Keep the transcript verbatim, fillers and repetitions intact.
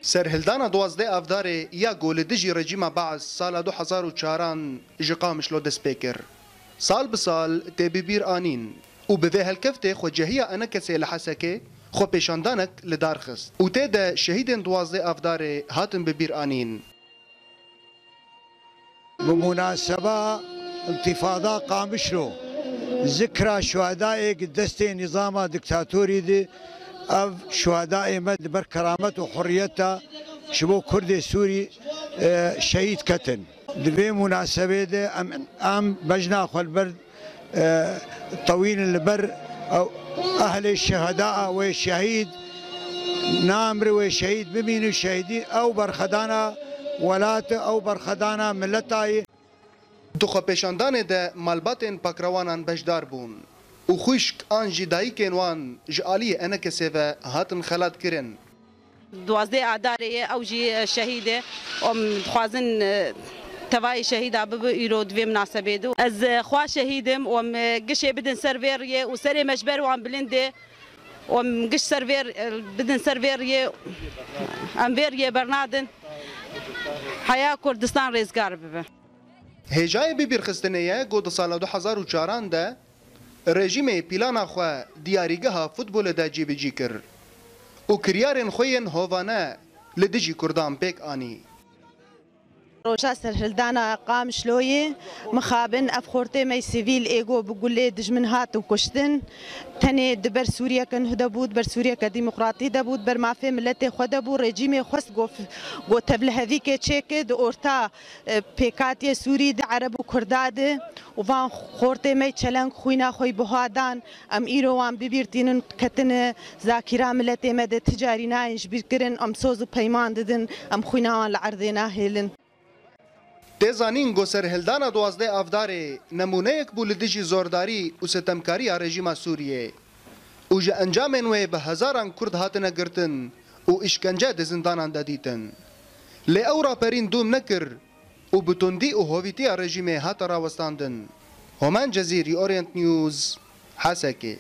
Serhildana duwazdeh Avdarê ya ku li dijî rejîma Baas sala du hezar û çaran ji Qamişlo dest pê kir, sal bi sal tê bibîr anîn û bi vê helkeftê xwecehiya ENKSê li Hesekê xwepêşandanek li dar xist û tê de şehîdên duwazdeh Avdarê hatin bibîr anîn. Bi munaseba Întîfada Qamişlo, zikra şuhedayê ki destê nîzama diktatorî di, ev şuhedayê me di ber keramet û hurriyeta ji bo Kurdê Sûrî, e, şehîd ketin. Di vê munasebê de em, em bejna xwe li ber e, tewînin li ber ew ehlê şeheda wê şehîd namri wê şehîd bimînin şehîdî ew berxedana welat e, ew berxedana mileta ye. Di xwepêşandanê de malbatên pakrewanan beşdar bûn û xwişk an jî dayikên wan ji aliyê ENKSê ve hatin xelatkirin. Duwazdeh Adarê ye, ew jî şehîd e. Em dixwazin, e, tevayê şehîda bibe îro di vê minasebê de. Ez, e, xwe şehîd im û em, e, gişê bidin ser vê riyê û serê me ji ber wan bilind e. Û em giş ser vê, e, bidin ser vê riyê, em vê riyê bernadin. Heya Kurdistan rêzgar bibe. Hêjayê bibîrxistinê ye ku di sala du hezar û çaran de rejîmê plana xwe di yarîgeha futbolê de cîbicî kir û kiryarên xwe yên hovane li dijî Kurdan pêk anî. Roja serhildana Qamişloyê mixabin ev xortê me sivîl ê ku bi gulê dijmin hatin kuştin. Tenê di ber Sûriyeke nuh de bû, di ber Sûriyeke demokratî de bû, di ber mafê miletê xwe de bû. Rejîmê xwest ku, ku tevlihevîkê çêke di orta e, pêkatiyê Sûrî di Ereb û Kurda de û van xortê me çeleng xwîna xwe yî buha dan. Em îro wan bibîrtînin, ketine zakîra miletê me de ti carî nayên ji bîr kirin. Em soz û peyman didin, em xwîna wan li erdê nahêlin. Tê zanîn ku serhildana duwazdeh Avdarê nemûneyek bû li dijî zordarî û sitemkariya rejîma Sûriyê û ji encamên wê bi hezaran Kurd hatine girtin û îşkence di zindanan de dîtin. Lê ew raperîn dûm nekir û bi tundî û hovîtiya rejîmê hate rawestandin. Homan Cezîrî, Orient News, Hesekê.